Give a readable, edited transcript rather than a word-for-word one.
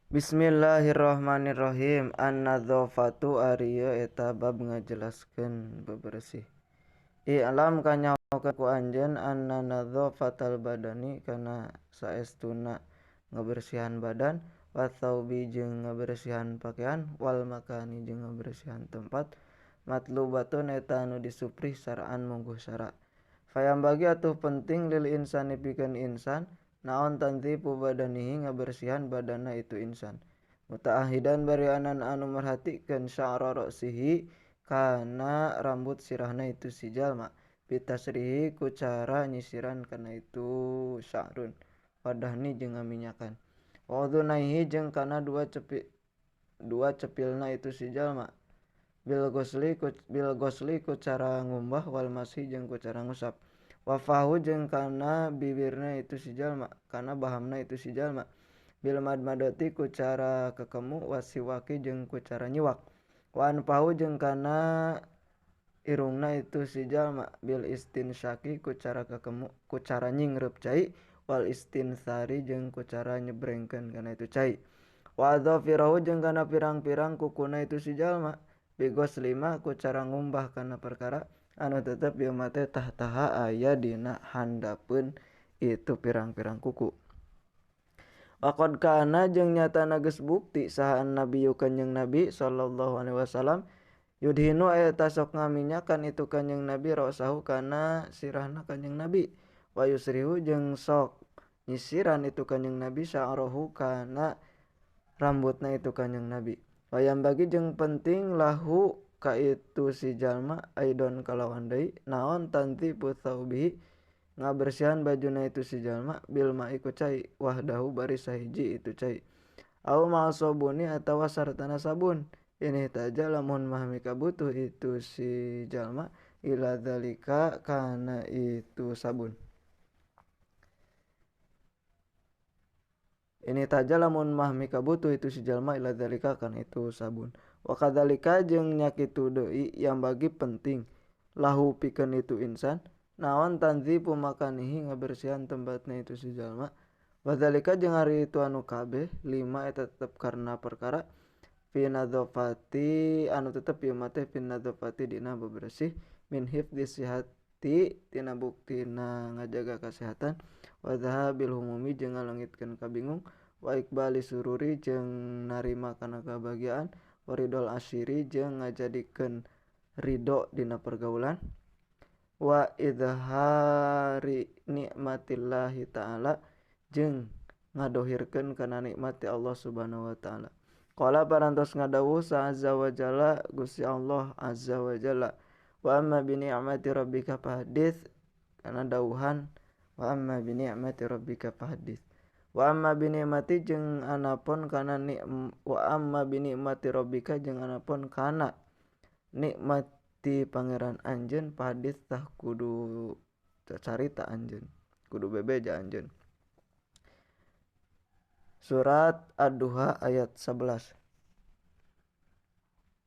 Bismillahirrahmanirrahim. An-nadzafatu ari ieu eta bab ngajelaskeun bebersih. I'lam kanyahokeun ku anjeun anna nadzafatal badani kana saestuna ngabersihan badan, wa thawbi jeung ngabersihan pakaian, wal makani jeung ngabersihan tempat, matlubatun eta anu disuprih syar'an mungguh syara. Fayambagi atuh penting lil insani pikeun insan naon tandzifu badanihi ngabersihan badanna itu insan. Mutaahidan bari anan anu merhatikeun sya'ra ra'sihi kana rambut sirahna itu si jalma, bitasrihi ku cara nyisiran kana itu sya'run wadahni jeung ngaminyakan, wa udhunaihi jeung kana dua cepilna itu si jalma, bil ghusli ku cara ngumbah, wal masih jeung ku cara ngusap, wafahu jeung kana bibirna itu si jalma, kana bahamna itu si jalma, bil madmadati ku cara kekemu, wasiwaki jeung ku cara nyiwak, wa anfahu jeung kana irungna itu si jalma, bil istinsyaki ku cara kekemu ku cara nyingreup cai, wal istinsari jeung ku cara nyebrengkeun kana itu cai, wa adzafirahu jeung kana pirang-pirang kukuna itu si jalma, bigos lima ku cara ngumbah kana perkara anu tetep ieu mah teh tahtaha aya dina handapeun itu pirang-pirang kuku. Waqad kana jeung nyatana geus bukti saha nabiyyu kanjeng Nabi sallallahu alaihi wasallam yudhinu eta sok ngaminyakan itu kanjeng Nabi ra'sahu kana sirahna kanjeng Nabi, wa yusrihu jeung sok nyisiran itu kanjeng Nabi sya'rahu kana rambutna itu kanjeng Nabi. Wayam bagi jeung penting lahu ka itu si jalma aidon kalawan deui naon tandzifu thawbihi ngabersihan bajuna itu si jalma bil ma'i ku cai wahdahu bari sahiji itu cai, au ma'asobuni atawa sartana sabun, ini taja lamun mah mika butuh itu si jalma ila dzalika kana itu sabun. Ini taja lamun mah mika butuh itu si jalma ila dzalika kana itu sabun. Wa kadzalika jeung nya kitu deui yang bagi penting lahu pikeun itu insan naon tandzifu makanihi ngabersihan tempatna itu si jalma, wa dzalika jeung ari itu anu kabeh lima eta tetep karena perkara fi nadzafati anu tetep ieu mah teh fi nadzafati dina bebersih min hifdzi sihati tina buktina ngajaga kasehatan, wa dhahabil humumi jeung ngalengitkeun kabingung, wa iqbali sururi jeung narima kana kebahagiaan, wa ridol asyiri jeung ngajadikeun ridho dina pergaulan, wa idhari nikmatillahi ta'ala jeung ngadohirkeun kana nikmati Allah Subhanahu wa ta'ala. Qala parantos ngadawuh sa azza wa jalla Gusti Allah azza wa jalla, wa amma bi ni'mati rabbika fahaddits, kana dawuhan wa amma bi ni'mati rabbika fahaddits, wa amma bi ni'mati jeung anapun kana wa amma bi ni'mati rabbika jeung anapun kana nikmati pangeran anjeun, fahaddits tah kudu carita anjeun, kudu bebeja anjeun. Surat Ad-Duha ayat 11.